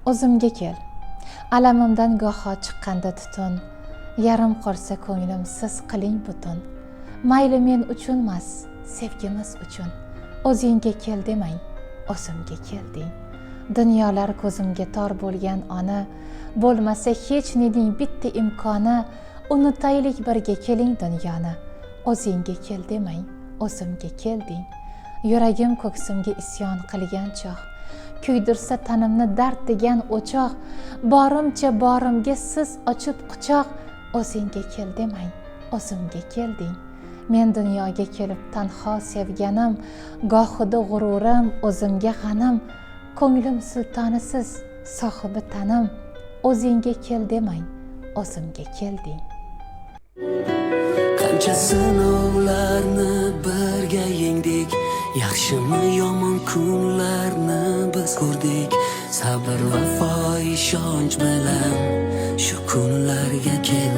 O'zimga kel. Alamimdan goho chiqqanda tutun, yarim qolsa ko'nglim, siz qiling butun. Mayli, men uchunmas, sevgimiz uchun. O'zingga kel demang, o'zimga kel deng. Dunyolar ko'zimga tor bo'lgan ona, bo'lmasa hech nening bitta imkoni, unutaylik birga, keling, dunyoni. O'zingga kel demang, o'zimga kel deng. Yuragim ko'ksimga isyon qilgan chog', kuydirsa tanimni dard degan o'choq, borimcha borimga siz ochib quchoq, o'zingga kel demang, o'zimga kel deng. Men dunyoga kelib tanho sevganim, gohida g'ururim, o'zimga g'anim, ko'nglim sultonisiz, sohibi tanim. O'zingga kel demang, o'zimga kel deng. Qancha sinovlarni birga yengdik, yaxshimi, yomon kunlarni biz ko'rdik. Sabr, vafo, ishonch bilan shu kunlarga keldik.